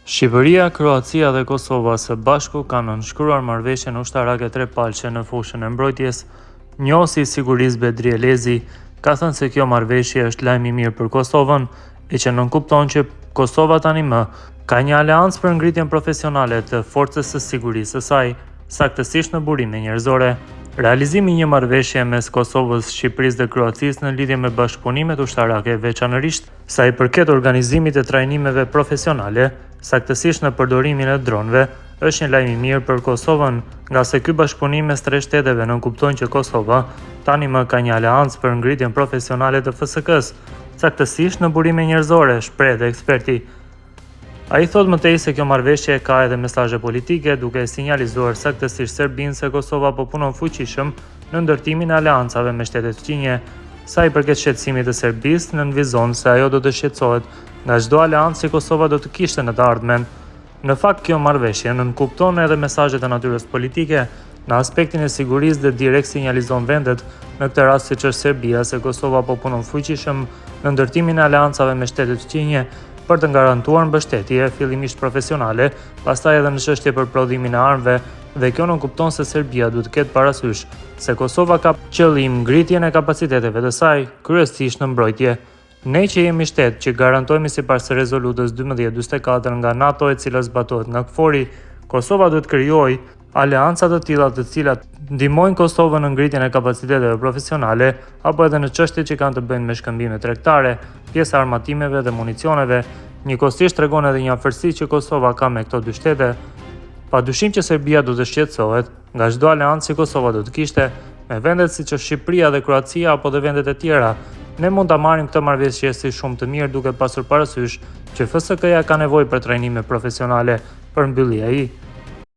Shqipëria, Kroacia dhe Kosova së bashku kanë nënshkruar marrëveshjen ushtarake trepalëshe në fushën e mbrojtjes. Njohësi i sigurisë Bedri Elezi ka thënë se kjo marrëveshje është lajm i mirë për Kosovën, e që nënkupton që Kosova tani më ka një aleancë për ngritjen profesionale të forcës së sigurisë së saj, saktësisht në burime njerëzore. Realizimi i një marrëveshje mes Kosovës, Shqipërisë dhe Kroacisë në lidhje me bashkëpunimet ushtarake, veçanërisht Sa i përket organizimit të trajnimeve profesionale, saktësisht në përdorimin e dronëve, është një lajm i mirë për Kosovën, ngase ky bashkëpunim mes tre shteteve nënkupton që Kosova tani më ka një aleancë për ngritjen profesionale të FSK-së, saktësisht në burime njerëzore, shprehet eksperti. Ai thotë më tej se kjo marrëveshje ka edhe mesazhe politike, duke e sinjalizuar saktësisht Serbinë se Kosova po punon fuqishëm në ndërtimin e aleancave me shtetet fqinje. Sa i përket shqetësimit të Serbisë, nënvizon se ajo do të shqetësohet nga çdo aleancë që Kosova do të kishte në të ardhmen. Në fakt, kjo marrëveshje nënkupton edhe mesazhe të natyrës politike, në aspektin e sigurisë dhe direkt sinjalizon vendet, në këtë rast siç është Serbia, se Kosova po punon fuqishëm në ndërtimin e aleancave me shtetet fqinje për të garantuar mbështetje, fillimisht profesionale, pastaj edhe në çështje për prodhimin e armëve dhe kjo nënkupton se Serbia duhet të ketë parasysh se Kosova ka qëllim ngritjen e kapaciteteve të saj, kryesisht në mbrojtje. Ne që jemi shtet që garantojmë sipas rezolutës 1244 nga NATO e cila zbatohet nga KFOR-i, Kosova duhet të krijojë aleanca të tilla të cilat ndihmojnë Kosovën në ngritjen e kapaciteteve profesionale apo edhe në çështjet që kanë të bëjnë me shkëmbime tregtare, pjesë e armatimeve dhe municioneve. Njëkohësisht tregon edhe një afërsi që Kosova ka me këto dy shtete. Padyshim që Serbia do të shqetësohet nga çdo aleancë që Kosova do të kishte me vendet siç është Shqipëria dhe Kroacia apo dhe vendet e tjera. Ne mund ta marrim këtë marrëveshje si shumë të mirë duke pasur parasysh që FSK-ja ka nevojë për trajnime profesionale, përmbylli ai.